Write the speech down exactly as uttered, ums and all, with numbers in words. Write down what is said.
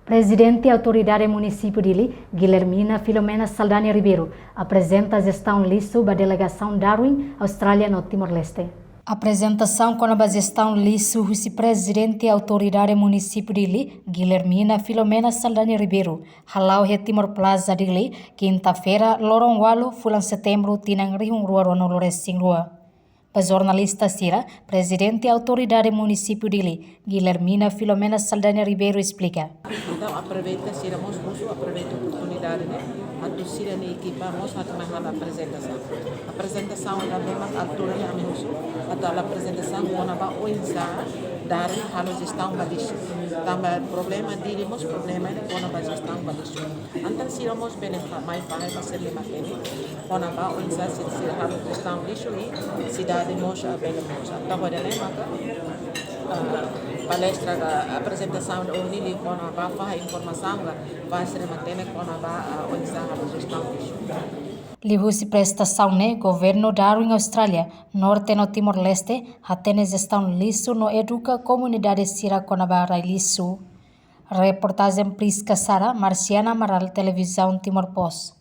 Prezidente Autoridade Munisípiu Dili, Guilhermina Filomena Saldanha Ribeiro, aprezenta jestaun lixu ba delegasaun Darwin, Austrália no Timor-Leste. Aprezentasaun kona-ba jestaun lixu husi Prezidente Autoridade Munisípiu Dili, Guilhermina Filomena Saldanha Ribeiro, hala'o iha Timor Plaza Dili, kinta-feira, loron ualu, fulan Setembru, tinan rihun rua ruanulu resin rua. Ba jornalista sira, Prezidente Autoridade Munisípiu Dili, Guilhermina Filomena Saldanha Ribeiro, esplika. Entaun, aproveita sira mós husu, aproveita oportunidade ne'e, atu sira-nia ekipa mós atu mai halo aprezentasaun. Aprezentasaun ne'e memang altura ne'e ami husu, atu halo aprezentasaun kona-ba oinsá Darwin halo jestaun ba lixu. Tanba problema Dili mós problema ne'e kona-ba jestaun ba lixu. Entaun sira mós bele fa-, mai fahe ba sira-nia matenek kona-ba oinsá sira, sira halo jestaun lixu iha sidade mós, ah, bele mós. Entaun, hodi nune'e maka, ah, palestra ka aprezentasaun ohin ne'e kona-ba fahe informasaun ka ba sira-nia matenek kona-ba, ah, oinsá halo jestaun lixu. Liuhusi prestasaun ne'e, Governu Darwin, Austrália, Norte no Timor-Leste hatene jestaun lixu no eduka komunidade sira kona-ba rai lixu. Reportajen Prisca Sara, Marciana Amaral, Televizaun Timor Post.